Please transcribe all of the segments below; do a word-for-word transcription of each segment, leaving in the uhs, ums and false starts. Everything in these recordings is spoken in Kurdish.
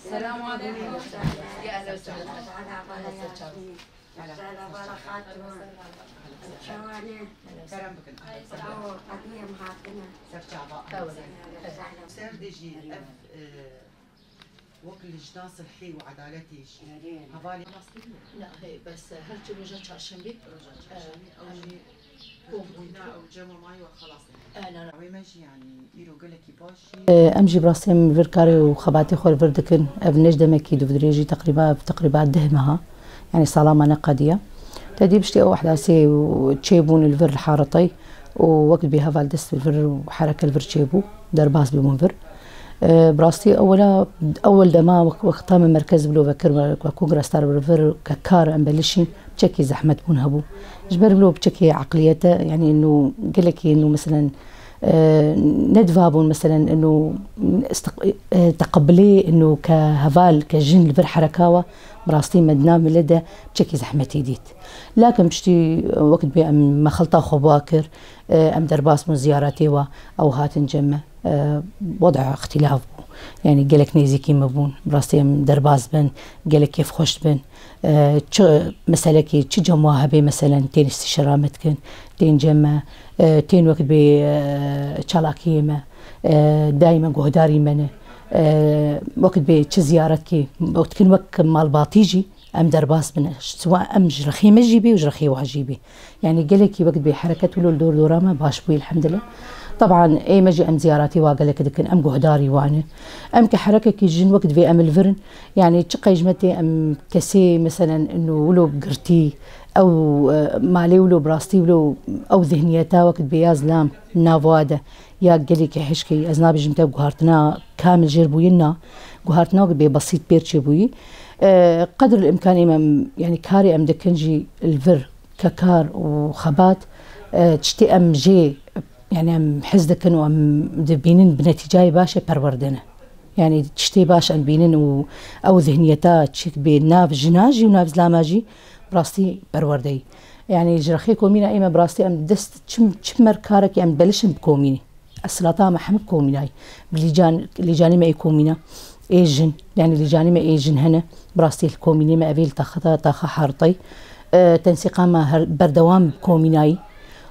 السلام عليكم. يا أهلا وسهلا. هلا. هلا. هلا. هلا. شواني. كرم بكن. أو قديم هاتنا. سر جابا. أهلا وسهلا. سر ديجي أف، آه، وكل جدا صحي وعدالتي شي. هفالي. لا، هي بس هر شي روجا çarşembe. روجا çarşembe. آه، أو جي. Bûna ew cem û mayî we xelas dikin. Ew ê me jî, yanî, îro gelekî baş jî. Em jî bi rastî em vir karê û xebatê xwe li vir dikin. Ev ne ji demekî dû dirêjî, teqrîba, ev teqrîba deh meha. Yanî sala me neqediya. Te dî piştî ew ehdasê û çêbûn li vir li Haritey û wek dibê heval dest li vir û hereke li vir çêbû. Derbas bûbûn vir. E, bi rastî ewela, ewel dema wek-, wexta me merkez bilo vekir, me, me kongresdar vir, vir ke kar em belişîn, çekî zehmet bûn hebû. Ji ber bilo çekî eqliyete, yanî inu gelekî inu meselen, e, nedivabûn meselen inu istiq-, e, teqebilê inu ke heval, ke jin li vir hereka we, bi rastî me di nav milê de çekî zehmetî dît. Lakin piştî wek dibê em me xelta xwe ba kir, e, em derbas bûn ziyaretê we, ew hatin cem me. E, weda îxtîlaf bû. Yanî gelek nêzîkî me bûn. Bi rastî em derbas bin, gelek kêfxweş dibin. E, çi meselekî, çi cem wa hebe, meselen, tên îstîşara me dikin, tên cem me, e, tên wek dibê, e, çalakiyê me, e, dayîme guhdarî me ne. E, wek dibê çi ziyaretkî, wek dikin wek malbatî jî, em derbas bin. Siwa em ji rexê me jî bê û ji rexê wa jî bê. Yanî gelekî wek dibê hereket wilo li dor dora me baş bûye, elhemdulillah. Teban ê me jî em ziyaretî wa gelek dikin, em guhdarî wan in. Em ke herekekî jin wek dibê em li vir in. Yanî çi qey ji me tê em kesê, meselen, inu wilo girtî, ew, e, malê wilo bi rastî wilo ew zihniyeta wek dibê ya zilam nav wa de ya gelekî hişkê, ez nabêjim te guhartina kamil jêr bûyin na, guhartina wek dibê besît pêr çêbûyî. E, qedr el-îmkan ê me, yanî karê em dikin jî li vir ke kar û xebat, e, tiştê em jê, yanî em hez dikin û em dibînin bi netîcayê baş e perwerde ne. Yanî tiştê baş em bînin û ew zihniyeta çik bê nav jina jî û nav zilama jî bi rastî perwerdeyî. Yanî ji rexê komîna ê me bi rastî em dest çi, çi mer karekî em belişin bi komînî. Esilata me hemî komînayî. Bi lîcan-, lîcanê me ê komîna, ê jin, yanî lîcanê me ê jin hene. Bi rastî li komînê me evê li taxa, taxa Hartey. E, tensîqa me her berdewam komînayî.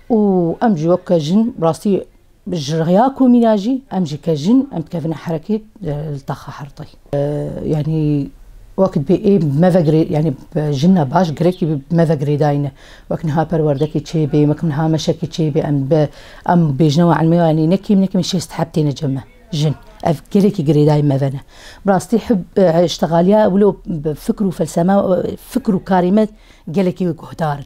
Û em jî weke jin bi rastî ji rêya komîna jî em jî ke jin em dikevine herekê, e, li taxa Hartey. E, yanî wek dibê ê me ve girê-, yanî bi jina baş girekî bi me ve girêdayî ne. Wek niha perwerdekê çêbê, wek niha meşekê çêbê, em bi, em bêjine we elmê, yanî ne kêm ne kêm şêst heb têne cem me. Jin. Ev gelekî girêdayî me ve ne. Bi rastî hib, e, îştixaliya wilo bi fikr û felseme, e, fikr û karê me gelekî guhdar in.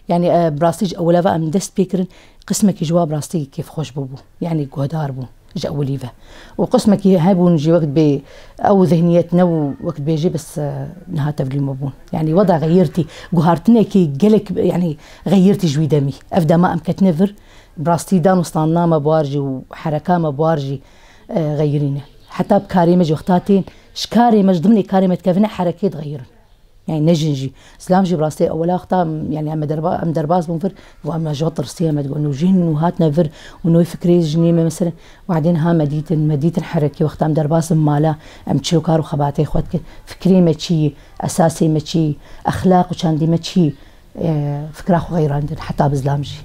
Yanî, e, bi rastî ji ewila ve em dest pê kirin, qismekî ji wa bi rastî kêfxweş bûbû. Yanî guhdar bûn. Ji ewilî ve. Û qismekî hebûn jî wek dibê ew zihniyet nebû, wek dibêjî bes, e, niha tevlî me bûn. Yanî weda xeyirtî, guhartinekî gelek, yanî xeyirtî ji wî demî. Ev dema em ketine vir, bi rastî dan û standina me bi war jî û hereka me bi war jî, e, xeyirî ne. Heta bi karê me jî wexta tên, ji karê me, ji dimnê karê me dikevine herekê dixeyirin. Yanî ne jin jî. Zilam jî bi rastî ewela wexta, yanî em derba-, em derbas bûn vir, û em ji we tirsiye, me digot, nû jin nû hatine vir û nû fikrê jinê me, meselen, wadê niha me dîtin, me dîtin herekî wexta em derbas in mala, em çi kar û xebatê xwe dikin, fikrê me çi yî, esasê me çi yî, exlaq û çandî me çi yî, e, fikra xwe xeyrandin, heta bi zilam jî.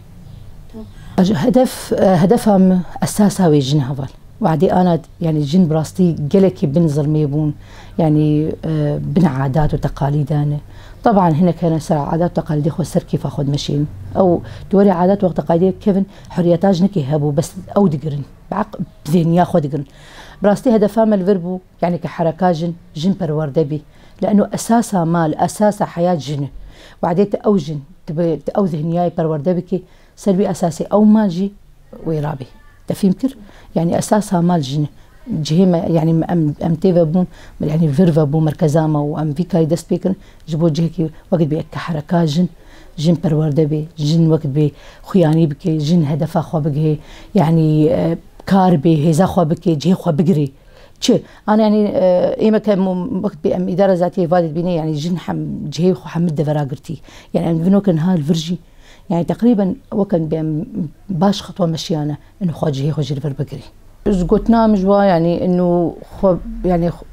Hedef, e, hedefa min esasa wê jin heval. Wadê ana, yanî jin bi rastî gelekî bin zilmê bûn. Yanî, e, bin adat û teqalîdan e. Teban hinek hene ser adat û teqalîdê xwe ser kêfa xwe dimeşînin. Ew di werê adat û teqalîdê kevin huriyeta jinekê hebû, bes ew digirin. Bi eq-, bi zêniya xwe digirin. Bi rastî hedefa me li vir bû, yanî ke hereka jin, jin perwerde bî. Li eno esasa mal, esasa heyat jin e. Wadê tu ew jin, tu bi, tu ew zihniyayê perwerde bikî, ser wî esasê ew mal jî wê rabî. Te fîm kir? Yanî esasa mal jin e. Cihê me, yanî em, em tê ve bûn, yanî vir ve bû merkeza me û em vî karî dest pê kirin, ji bo cihekî wek dibê ke hereka jin, jin perwerde bê, jin wek dibê xuyanî bike, jin hedefa xwe bigihê, yanî, e, kar bê, hêza xwe bike, cihê xwe bigirê. Çi? An, yanî, e, ême ke mu-, wek dibê em îdara zatiyê vadê dibîne, yanî jin hem cihê xwe hemî devera girtî. Yanî em vino ke niha li vir jî, yanî teqrîben weke em baş xetwa meşiyane, inu xwe cihê xwe jî li vir bigirî. Ji gotina min ji wa, yanî inu xwe, yanî xwe,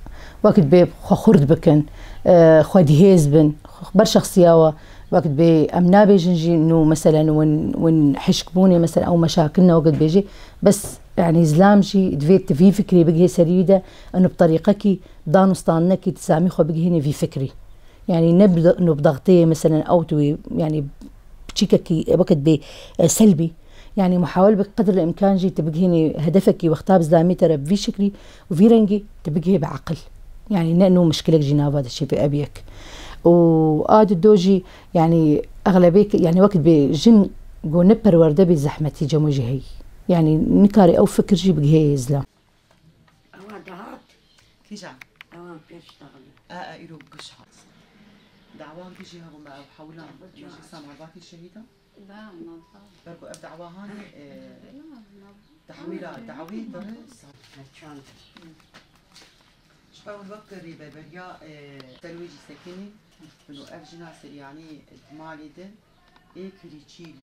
Wekit bê xwe xurt bikin, e, xwedihêz bin, ber şexsiya we. Wekit bê em nabêjin jî nû, meselen, win, win hişkbûnê, meselen, ew meşakilne wekit bêjî. Bes, yanî, zilam jî divê tu vî fikrî bigihê serî wî de, eno bi terîqekî dan û standinekî tu samî xwe bigihînî vî fikrî. Yanî, ne bi, eno bi dexteyê, meselen, ew tu wî, yanî, piçîkekî wekit bê, e, selbî. Yanî, muhawel bi qedr el îmkan jî tu bigihînî hedefekî wexta bi zilamî te re bi vî şiklî û vî rengî tu bigihê bi eqil. Yanî, ne nû mişkilek jî nava de çêbe, ev yek. Û a dido jî, yanî, exlebê ke-, yanî, wekit bê jin go ne perwerde bî, zehmetî cem wê jî heyî. Yanî, nikarê ew fikir jî bigihê zilam. Ewa dihat. Kîjan? Ewan pêş dixin. E, e, îro giş hat. Dawan kî jî hebû me ew hewlan. Ji Samarbatî şehîdan. Berku ev dawa hanê, e, dawî ra, dawî diri sa-, Çand. Ji ber wek rêveberiya, e, ser wê jî sekinî, bino ev jina Seryanî di malê de ê kirîçîl